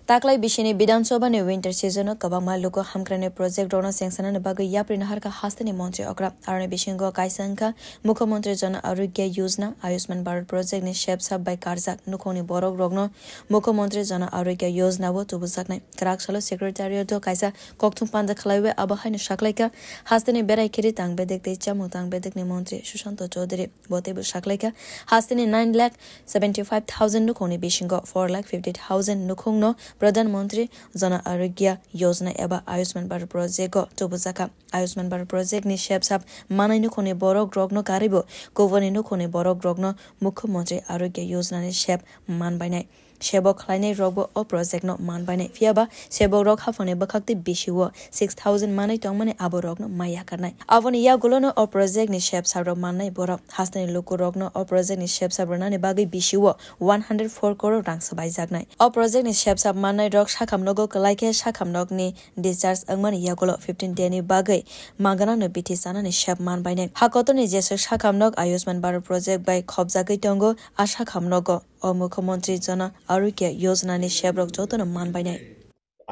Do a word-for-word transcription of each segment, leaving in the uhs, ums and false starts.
Taklai bisini Bidhan Sabha ni winter season o kwbangma luku hamkrai ni project rokno chengsanani bagwi yapri naharkha hasteni montri okra. Aroni bisingo kaisa wngkha Mukhyamantri Jan Arogya Yojana, Ayushman Bharat project ni sep sap bai karjak nukhungni borok rokno Mukhyamantri Jan Arogya Yojana o tubujaknai. Kwrak salo secretariat o kaisa kokthum panda khlaiwi abo haino saklaikha hasteni berai khiri tang bedek tei chamung tang bedek ni montri Sushanta Chowdhury. Bo teibo saklaikha hasteni nine lakh seventy five thousand nukhungni bisingo four lakh fifty thousand nukhungno Pradhan Mantri Jan Arogya Yojana eba Ayushman Bharat project o tubujakha. Ayushman Bharat project ni sep sap manai nukhungni borok rokno karwibo kubuni nukhungni borok rokno Mukhyamantri Arogya Yojana ni sep man bainai. Sebok khlainai rokbo o project no man bainai. Phiyaba sebok rok haphangni bwkhak tei bisi o six thousand manai tongmani abo rokno mai yakarnai. Aboni yagulono o project ni sep sap rok mannai borok. Hasteni luku rokno o project ni sep sap rwnani bagwi bisi o one hundred four crore rang swbaijaknai. O project ni sep sap mannai rok sakham nogo kwlai khe sakham nokni discharge wngmani yagulo fifteen day ni bagwi maganano bithi chanani sep man bainai. Ha kotorni jeswk sakham nok Ayushman Bharat project bai khopjagwi tongo, a sakham nogo o Mukhyamantri Jan Arogya Yojana ni sep rok jotono man bainai.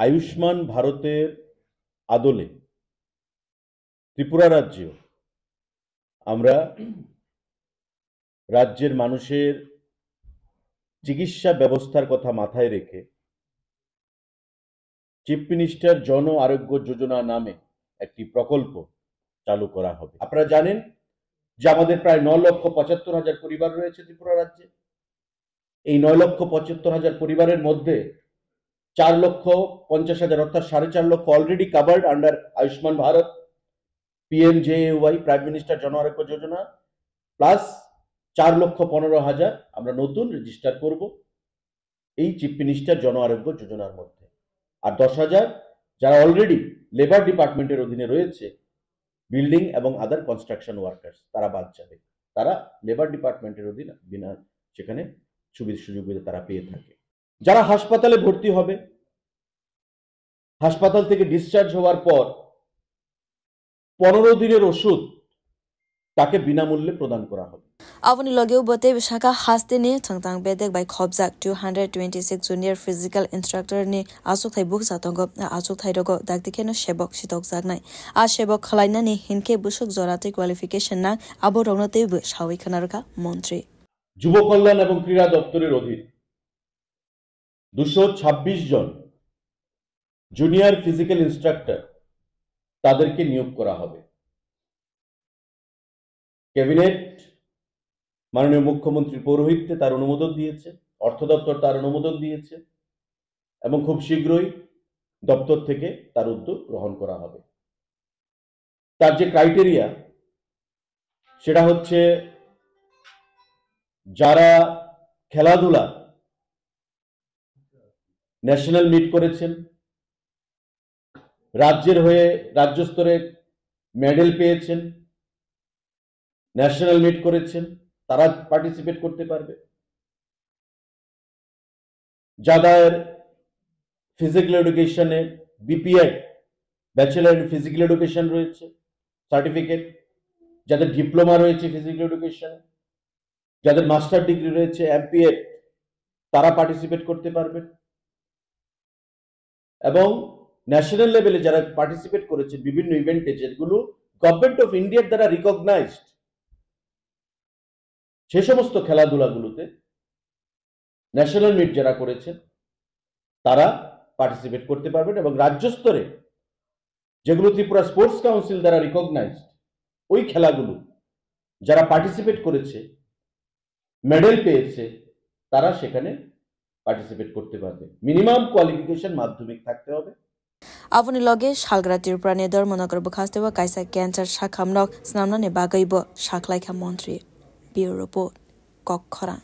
Ayushman ভারতের আদলে ত্রিপুরা রাজ্যেও আমরা রাজ্যের মানুষের চিকিৎসা ব্যবস্থার কথা মাথায় রেখে চিফ মিনিস্টার জন আরোগ্য যোজনা নামে একটি প্রকল্প চালু করা হবে। আপনারা জানেন যে আমাদের প্রায় ন লক্ষ পঁচাত্তর হাজার পরিবার রয়েছে ত্রিপুরা রাজ্যে। এই নয় লক্ষ পঁচাত্তর হাজার পরিবারের মধ্যে চার লক্ষ পঞ্চাশ হাজার, অর্থাৎ সাড়ে চার লক্ষ already covered under Ayushman Bharat, PMJAY, prime minister Jan Arogya Yojana, প্লাস চার লক্ষ পনেরো হাজার আমরা নতুন রেজিস্টার করব এই চিফ মিনিস্টার জন আরোগ্য যোজনার মধ্যে। আর দশ হাজার যারা অলরেডি লেবার ডিপার্টমেন্টের অধীনে রয়েছে, বিল্ডিং এবং আদার কনস্ট্রাকশন ওয়ার্কার্স, তারা বাদ যাবে। তারা লেবার ডিপার্টমেন্টের অধীনে বিনা সেখানে সুবিধা সুযোগ তারা পেয়ে থাকে। যারা হাসপাতালে ভর্তি হবে, হাসপাতাল থেকে ডিসচার্জ হওয়ার পর পনেরো দিনের ওষুধ তাকে বিনামূল্যে প্রদান করা হবে। Aboni logeo bo tei bwsakha hasteni thwngtang bedek bai khopjak two hundred twenty six junior physical instructor ni achukthai bukcha tongo. A achukthai rogo dakti kheno sebok sitokjaknai. A sebok khwlainani hinkhe bwswk jora tei qualification nang, abo rokno teibo sawi khwnarwkha montri. যুব কল্যাণ এবং ক্রীড়া দপ্তরের অধীন দুশো ছাব্বিশ জন junior physical instructor, তাদেরকে নিয়োগ করা হবে। ক্যাবিনেট মাননীয় মুখ্যমন্ত্রীর পৌরোহিত্যে তার অনুমোদন দিয়েছে, অর্থ দপ্তর তার অনুমোদন দিয়েছে এবং খুব শীঘ্রই দপ্তর থেকে তার উদ্যোগ গ্রহণ করা হবে। তার যে ক্রাইটেরিয়া, সেটা হচ্ছে যারা খেলাধুলা ন্যাশনাল মিট করেছেন, রাজ্যের হয়ে রাজ্য স্তরে মেডেল পেয়েছেন, ন্যাশনাল মিট করেছেন, তারা পার্টিসিপেট করতে পারবে। যাদের ফিজিক্যাল এডুকেশনে BPEd, bachelor in physical education রয়েছে, সার্টিফিকেট, যাদের ডিপ্লোমা রয়েছে ফিজিক্যাল এডুকেশনে, যাদের মাস্টার ডিগ্রি রয়েছে, এমপিএড, তারা পার্টিসিপেট করতে পারবেন। এবং ন্যাশনাল লেভেলে যারা পার্টিসিপেট করেছে বিভিন্ন ইভেন্টে, যেগুলো গভর্নমেন্ট অফ ইন্ডিয়ার দ্বারা রিকগনাইজড, সে সমস্ত খেলাধুলাগুলোতে ন্যাশনাল মিট যারা করেছেন, তারা পার্টিসিপেট করতে পারবেন। এবং রাজ্য স্তরে যেগুলো ত্রিপুরা স্পোর্টস কাউন্সিল দ্বারা রিকগনাইজড, ওই খেলাগুলো যারা পার্টিসিপেট করেছে, মেডেল পেয়েছে, তারা সেখানে পার্টিসিপেট করতে পারবে। মিনিমাম কোয়ালিফিকেশন মাধ্যমিক থাকতে হবে। Aboni loge salgra Tripura ni Dharmanagar bwkhasteo kaisa cancer sakhamnok swnamnani bagwibo saklaikha montri. Bureau Report, Kokkhorang.